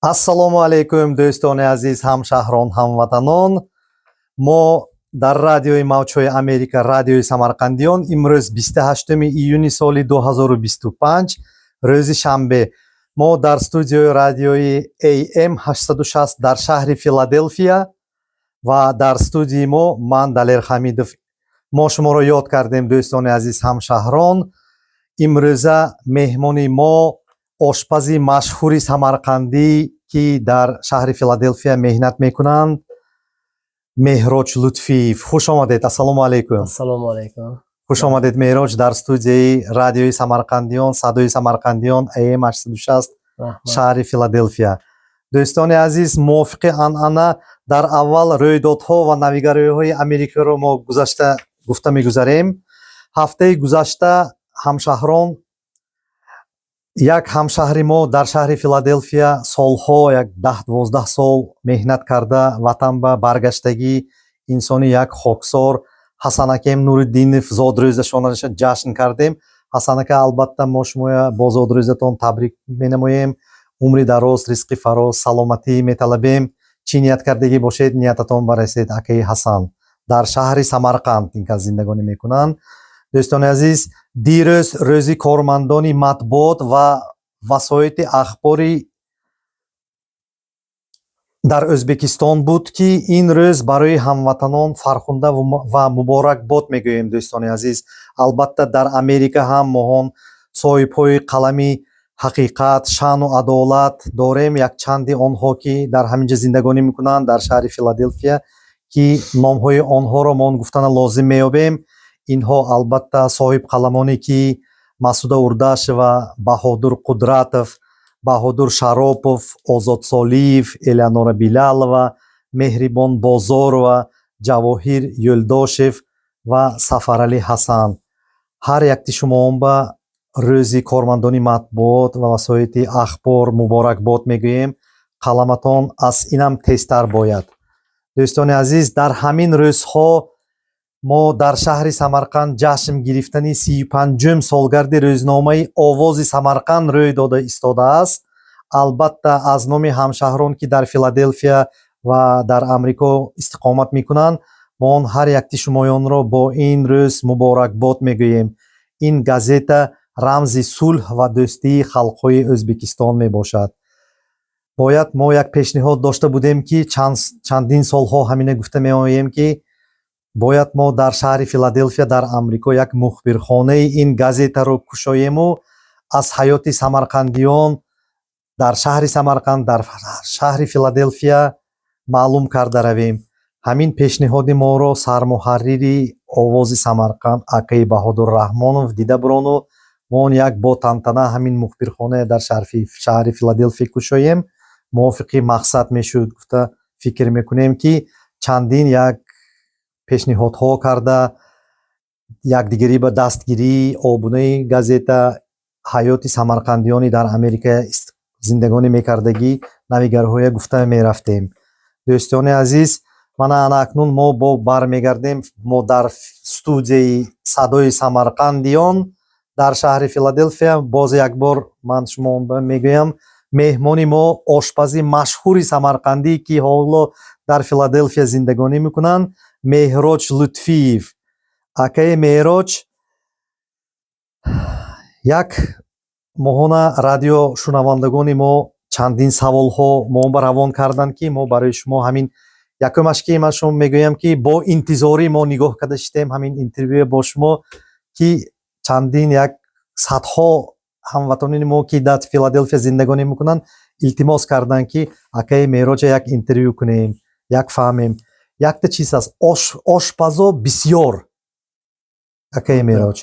Ассалому алайкум, дӯстони азиз, ҳамшаҳрон, ҳамватанон. Мо дар радиои Мавҷҳои Америка, радиои Самарқандиён, имрӯз 28 июни соли 2025, рӯзи шанбе, мо дар студияи радиои AM 860 дар шаҳри Филаделфия ва дар студияи мо ман, Далер Ҳамидов. Мо шуморо ёд кардем, дӯстони азиз, ҳамшаҳрон. Имрӯза меҳмони мо ошпази машҳури самарқандӣ, ки дар шаҳри Филаделфия меҳнат мекунанд, Меҳроҷ Лутфиев. Хуш омадед, ассалому алайкум. Ассалому алайкум. Хуш омадед, Меҳроҷ, дар студияи радиои Самарқандиён, садои Самарқандиён, AM 860, Раҳмат. шаҳри Филаделфия. Дӯстони азиз, мувофиқи анъана дар аввал рӯйдодҳо ва навигариҳои Америкаро мо гузашта гуфта мегузарем. Ҳафтаи гузашта, ҳамшаҳрон, як ҳамшаҳри мо дар шаҳри Филаделфия солҳо, як 10-12 сол меҳнат карда, ватан ба баргаштагӣ, инсони як хоксор, Ҳасанакем Нуриддинов зодрӯзашонро ҷашн кардем. Ҳасанака, албатта, мо шумоя бо зодрӯзатон табрик менамоем, умри дароз, ризқи фароз, саломатӣ металабем. Чӣ ният кардагӣ бошед, ниятатон барасед. Акаи Ҳасан дар шаҳри Самарқанд ин кас зиндагонӣ мекунанд. Дӯстони азиз, дирӯз рӯзи кормандони матбуот ва васоити ахбори дар Ӯзбекистон буд, ки ин рӯз барои ҳамватанон фархунда ва муборакбод мегӯем. Дӯстони азиз, албатта, дар Америка ҳам моҳон соҳибҳои қалами ҳақиқат, шаъну адолат дорем, якчанди онҳо, ки дар ҳамин ҷо зиндагонӣ мекунанд, дар шаҳри Филаделфия, ки номҳои онҳоро мо гуфтана лозим меёбем. Инҳо, албатта, соҳибқаламоне, ки Масуда Урдашева, Баҳодур Қудратов, Баҳодур Шаропов, Озод Солиев, Элеонора Билалова, Меҳрибон Бозорова, Ҷавоҳир Юлдошев ва Сафаралӣ Ҳасан. Ҳар якти шумоон ба рӯзи кормандони матбуот ва васоити ахбор муборакбод мегӯем. Қаламатон аз инам тезтар бояд. Дӯстони азиз, дар ҳамин рӯзҳо мо дар шаҳри Самарқанд ҷашн гирифтани 35-ум солгарди рӯзномаи «Овози Самарқанд» рӯй дода истодааст. Албатта, аз номи ҳамшаҳрон, ки дар Филаделфия ва дар Амрико истиқомат мекунанд, мо он ҳар якти шумоёнро бо ин рӯз муборакбод мегӯем. Ин газета рамзи сулҳ ва дӯстии халқҳои Ӯзбекистон мебошад. Бояд мо як пешниҳод дошта будем, ки чандин солҳо ҳамина гуфта меоем, ки бояд мо дар шаҳри Филаделфия, дар Амрико, як мухбирхонаи ин газетаро кушоему аз ҳаёти самарқандиён дар шаҳри Самарқанд, дар шаҳри Филаделфия маълум карда равем. Ҳамин пешниҳоди моро сармуҳаррири «Овози Самарқанд» акаи Баҳодур Раҳмонов дида бурону мо он як бо тантана ҳамин мухбирхонае дар шаҳри Филаделфия кушоем, мувофиқи мақсад мешуд гуфта фикр мекунем, ки чандин як пешниҳодҳо карда, якдигарӣ ба дастгирии обунаи газета, ҳаёти самарқандиёни дар Америка зиндагонӣ мекардагӣ навигарҳое гуфта мерафтем. Дӯстони азиз, мана ана акнун мо бо бармегардем. Мо дар студияи садои Самарқандиён дар шаҳри Филаделфия. Боз як бор ман шумо мегӯям, меҳмони мо ошпази машҳури самарқандӣ, ки ҳоло дар Филаделфия зиндагонӣ мекунанд, Меҳроҷ Лутфиев. Акаи Меҳроҷ, як моҳона радиошунавандагони мо чандин саволҳо мо ба равон карданд, ки мо барои шумо ҳамин якумаш, ки ман шумо мегӯям, ки бо интизорӣ мо нигоҳ карда шидем ҳамин интервюе бо шумо, ки чандин як садҳо ҳамватанони мо, ки дар Филаделфия зиндагонӣ мекунанд, илтимос карданд, ки акаи Меҳроҷа як интервю кунем, як фаҳмем. Якта чиз аст: ошпазо бисёр, акаи Меҳроҷ,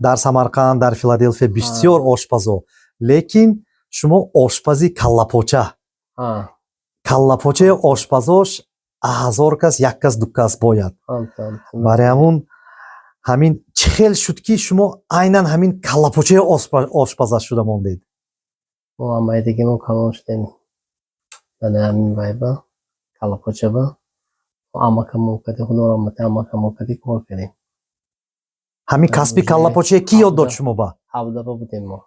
дар Самарқанд, дар Филаделфия бисёр ошпазо, лекин шумо ошпази каллапоча. Каллапочаи ошпазош 1000 кас, як кас, ду кас бояд. Барои ҳамун ҳамин чӣ хел шуд, ки шумо айнан ҳамин каллапочаи ошпаза шуда мондед? Мо майдагӣ мо калон шудем, ана ҳамин вайба, каллапочаба амакамо кади, худо раҳмати амакамо кади, кор кардем. Ҳамин касби каллапочае кӣ ёд дод шумо ба? 17 ба будем мо.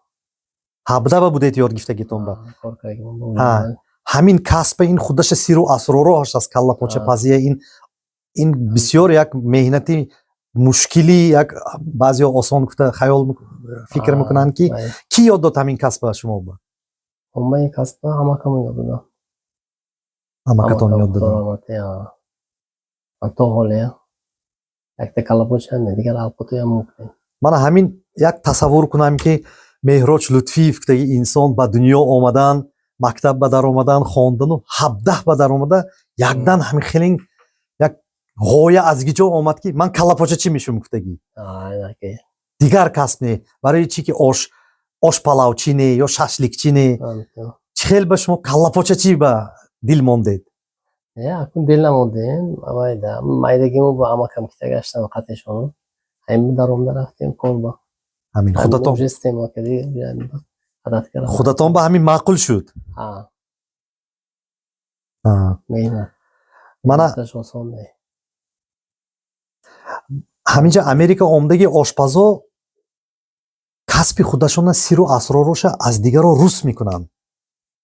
17 ба будед ёд гирифтагитон ба? Кор кардем. Ҳамин касба, ин худаша сиру асророаш аст, каллапочапазия. Ин бисёр як меҳнати мушкили, як баъзеҳо осон гуфта хаёл фикр мекунанд, ки кӣ ёд дод ҳамин касба шумо ба? Ма ин касба амакамон ёд додам. Амакатон ёд додам? То ҳоле якта каллапоча не, дигар алқотоям мумкин. Мана ҳамин як тасаввур кунам, ки Меҳроҷ Лутфиев гуфтаги инсон ба дунё омадан, мактаб ба даромадан, хондану 17 ба даромада, якдан ҳамин хелин як ғоя аз киҷо омад, ки ман каллапочачӣ мешум гуфтагӣ? Дигар касб не, барои чӣ ки ош палавчӣ не ё шашликчӣ не, чӣ хел ба шумо каллапочачӣ ба дил мондед? Акун дил намондем, авайда майдагимо ба амакам кита гаштам қатешону ҳамин даромада рафтем корба. Ҳамин худатон истеъмол кардӣ, одат кардам. Худатон ба ҳамин маъқул шуд? Меҳнат. Мана осон не. Ҳаминҷа Америка омдаги ошпазо касби худашона, сиру асророша аз дигаро рус мекунанд,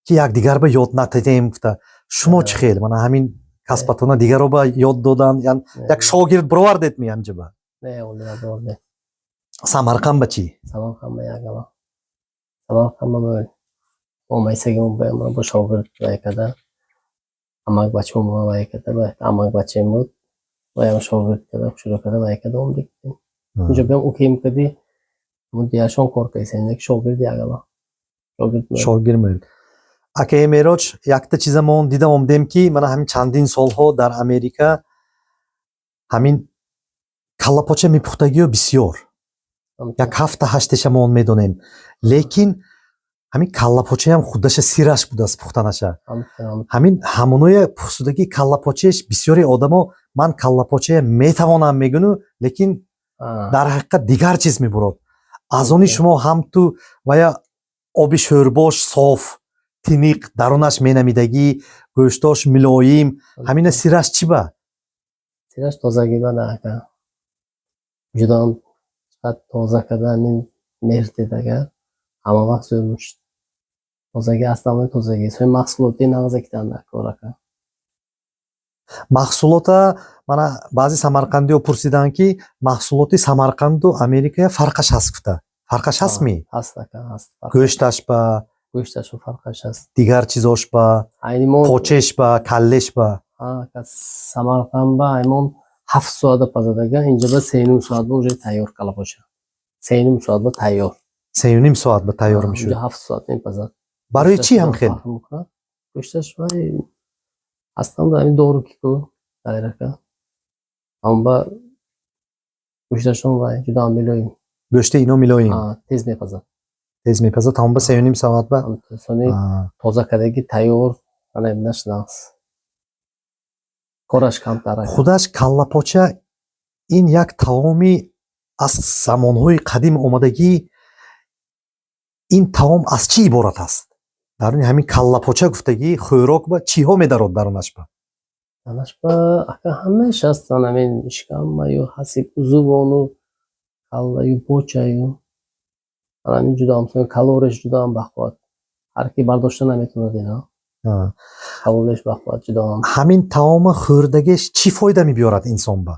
ки якдигар ба ёд натадем гуфта. Шумо чӣ хел мана ҳамин касбатона дигаро ба ёд додан, як шогирд бировардед ми ҳамҷа ба? Не, не. Самарқанд ба чӣ? Самарқанд ба ягала, Самарқанд ба мӯл омайсагимо бо шогирд вай када, амак бачамо вай када, амак бачаем буд, ваям шогирд када, шурӯъ када, вай када омдик. Унҷо биям укем кади, дияшон кор кайсен, як шогирд ягала. Шогирд мӯл. Акаи Мероҷ, якта чиза мо дида омдем, ки мана ҳамин чандин солҳо дар Америка ҳамин каллапоча мепухтагиё бисёр, як ҳафта ҳаштеша мо он медонем, лекин ҳамин каллапочаям худаша сираш будааст пухтанаша. Ҳамин ҳамоное пухсудагии каллапочаеш, бисёри одамо ман каллапочая метавонам мегӯну, лекин дар ҳақиқат дигар чиз мебурод. Аз они шумо ҳам ту вая оби шӯрбош соф, тиниқ, дарунаш менамидагӣ, гӯштош милоим. Ҳамина сираш чӣ ба? Сираш тозагӣ бада, ака. Ҷудоам чақад тоза карда, ҳамин меҳр дед, ҳама вақт зӯр мешуд. Тозагӣ, основной тозагӣ. Сои маҳсулоти нағза китанда кор, ака. Маҳсулота мана баъзе самарқандиҳо пурсиданд, ки маҳсулоти Самарқанду Америкая фарқаш ҳаст гуфта. Фарқаш ҳастми? Ҳаст, ака, ҳаст. Гӯшташ ба? Гӯшташ фарқаш ҳаст. Дигар чизош ба? Айни мо Почеш ба, каллеш ба? Ака, Самарқанд ба аймон 7 соата пазадага, инҷа ба 3,5 соат ба уже тайёр каллапоча. 3,5 соат ба тайёр. 3,5 соат ба тайёр мешуд? Инҷа 7 соат мепазад. Барои чӣ ҳам хел? Гӯшташ вай ҳастам, ҳамин дору ки ку дайрака. Амба гӯшташон вай ҷудоам милоим. Гӯшти ино милоим. Тез мепазад. Тез мепазад, тамом ба 3,5 соат ба. Сони тоза кардаги тайёр, ана наш нағз. Кораш камтар. Худаш каллапоча ин як таоми аз замонҳои қадим омадагӣ. Ин таом аз чӣ иборат аст? Даруни ҳамин каллапоча гуфтагӣ хӯрок ба чиҳо медарод дарунаш ба? Дарунаш ба, ака, ҳамааш ҳастанд, ҳамин ишкамаю ҳасиб узувону каллаю почаю, ҳамин ҷудоам калорияш ҷудоам бахват. Ҳар ки бардошта наметавонад ина. Калорияш бахват ҷудоам. Ҳамин таома хӯрдагиш чӣ фоида мебиёрад инсон ба?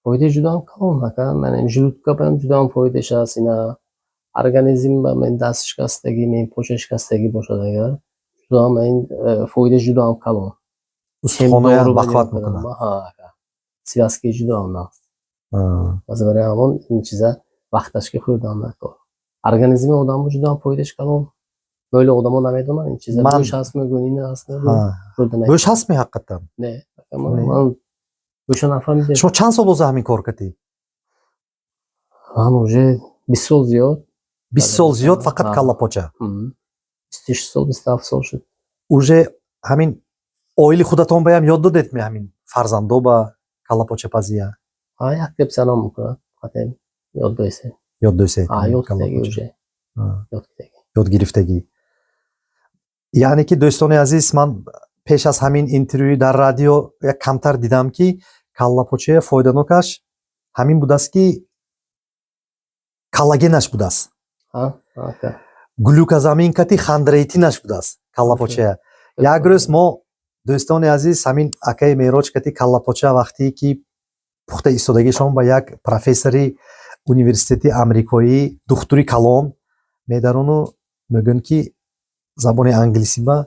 Фоидаи ҷудоам калон, ака. Ман желудка баам ҷудоам фоидааш ҳаст ина. Организм ба мен даст шикастагӣ, мен поча шикастагӣ бошад агар, ҷудоам ин фоидаи ҷудоам калон. Устухоноя бахват мекунад. Ака. Связки ҷудоам нағз. Баз барои ҳамон ин чиза вақташ ки хӯрдан накор. Организми одамро ҷудоам фоидааш калон. Мӯли одамо намедонанд ин чиза. Гӯш ҳаст мегӯн, ин ҳаст мегӯн. Гӯш ҳастми ҳақиқатан? Не. Ман гӯша нафаҳмидем. Шумо чанд сол боза ҳамин кор кардед? Ман уже 20 сол зиёд. 20 сол зиёд фақат каллапоча? 26 сол, 27 сол шуд. Уже ҳамин оили худатон баям ёд додедми ҳамин фарзандо ба каллапочапазия? Як писарам мекунад, фақат ёд дойсе. Ёд дойсе. Ёд кардагӣ уже. Ёд кардагӣ. Ёд гирифтагӣ. Яъне ки, дӯстони азиз, ман пеш аз ҳамин интервю дар радио як камтар дидам, ки каллапочая фоиданокаш ҳамин будааст, ки коллагенаш будааст, глюкозамин кати хондроитинаш будааст каллапочая. Як рӯз мо, дӯстони азиз, ҳамин акаи Мероҷ кати каллапоча вақте ки пухта истодагишон ба як профессори университети амрикоӣ, духтури калон медарону мегӯянд, ки забони англисӣ ба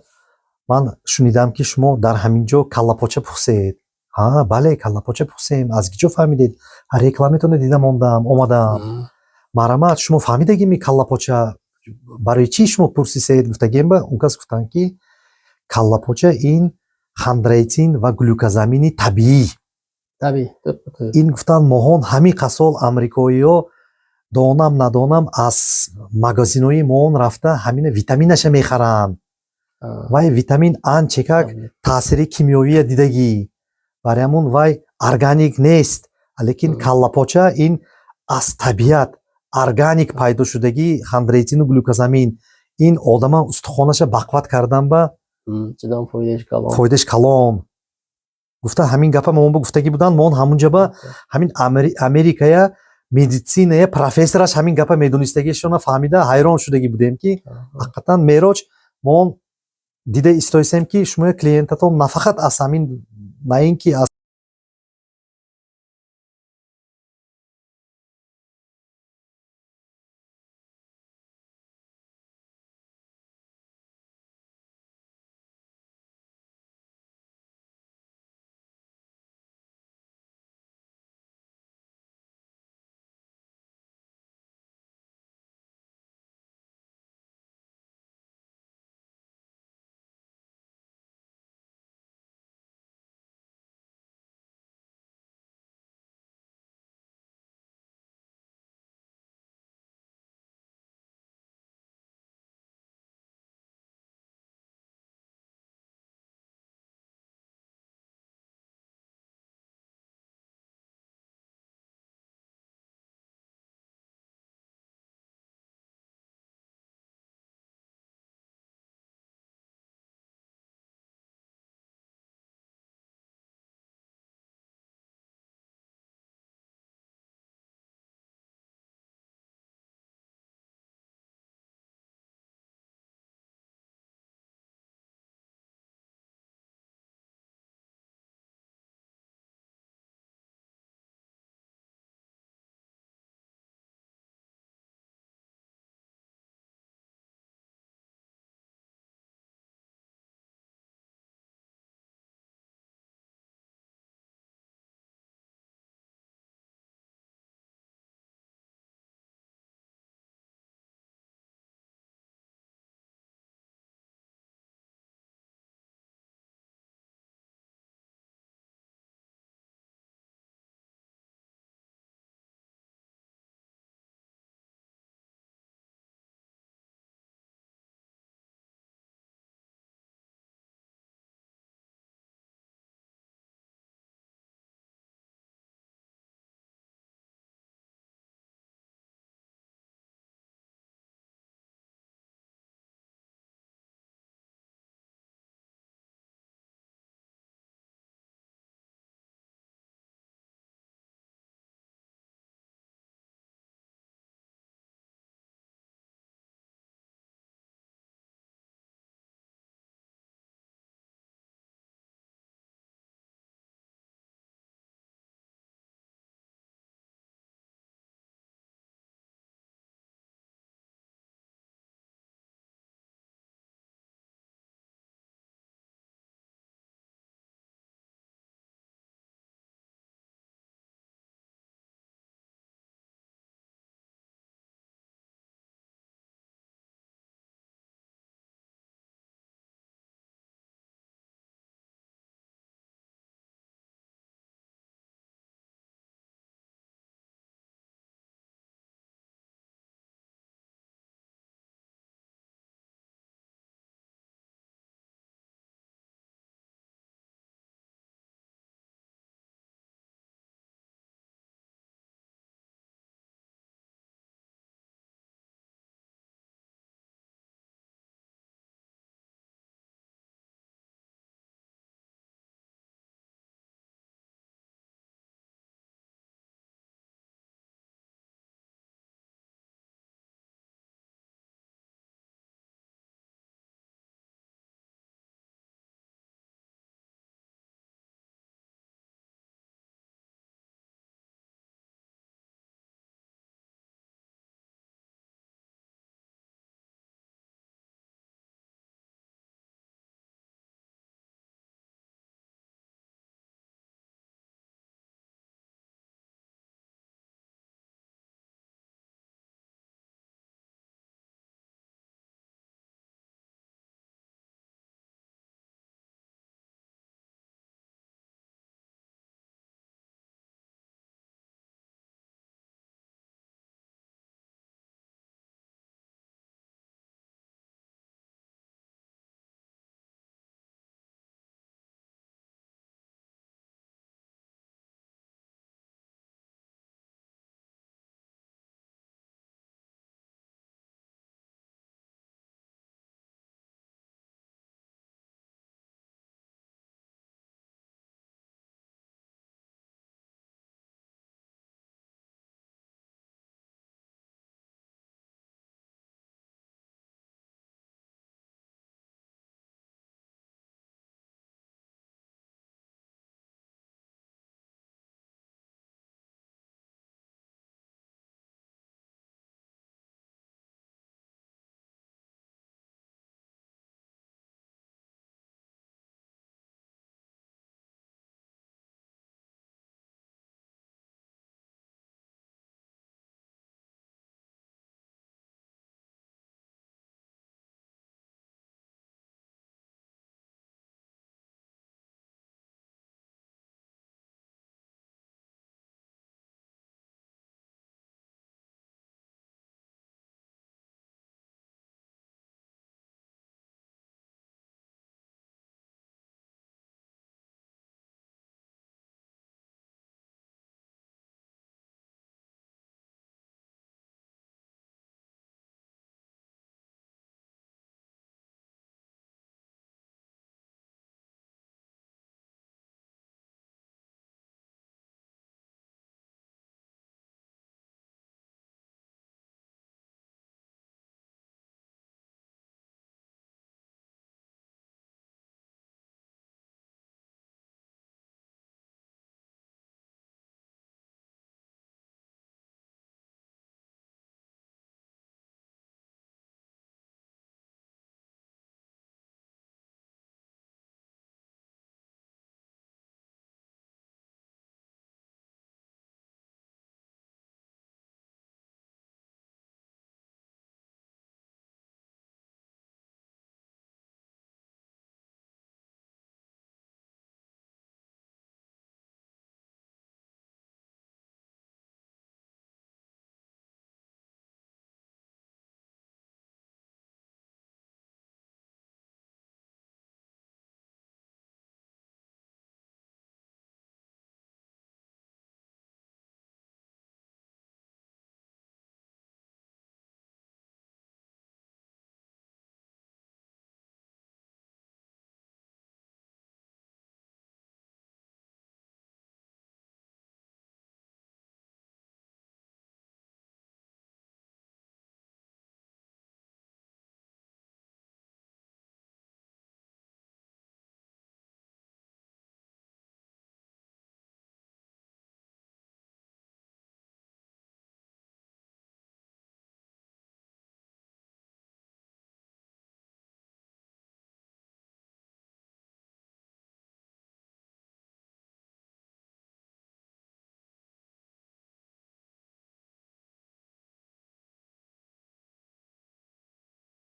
ман шунидам, ки шумо дар ҳамин ҷо каллапоча пухсед. Ҳа, бале, каллапоча пухсем. Аз киҷо фаҳмидед? Рекламатонро дида мондам, омадам. Марҳамат, шумо фаҳмидагими, каллапоча барои чӣ шумо пурсисед гуфтагем ба он кас гуфтанд, ки каллапоча ин хондроитин ва глюкозамини табиӣ. Табиӣ, тӯппа. Ин гуфтанд, моҳон ҳамин қасол амрикоиҳо донам надонам аз магазинҳои моон рафта ҳамина витаминаша мехаранд. Вай витамин анчекак таъсири кимиёвия дидагӣ, барои ҳамун вай органик нест, лекин каллапоча ин аз табиат органик пайдо шудагӣ хондроитину глюкозамин, ин одама устухонаша бақувват кардан ба Ҷудо фоидааш калон. Фоидааш калон гуфта, ҳамин гапа моон ба гуфтагӣ буданд. Моон ҳамунҷа ба ҳамин Америкая медициная профессораш ҳамин гапа медонистагишона фаҳмида, ҳайрон шудагӣ будем, ки ҳақиқатан, Мероҷ, моон дида истоисем, ки шумо клиентатон на фақат аз ҳамин, на ин ки аз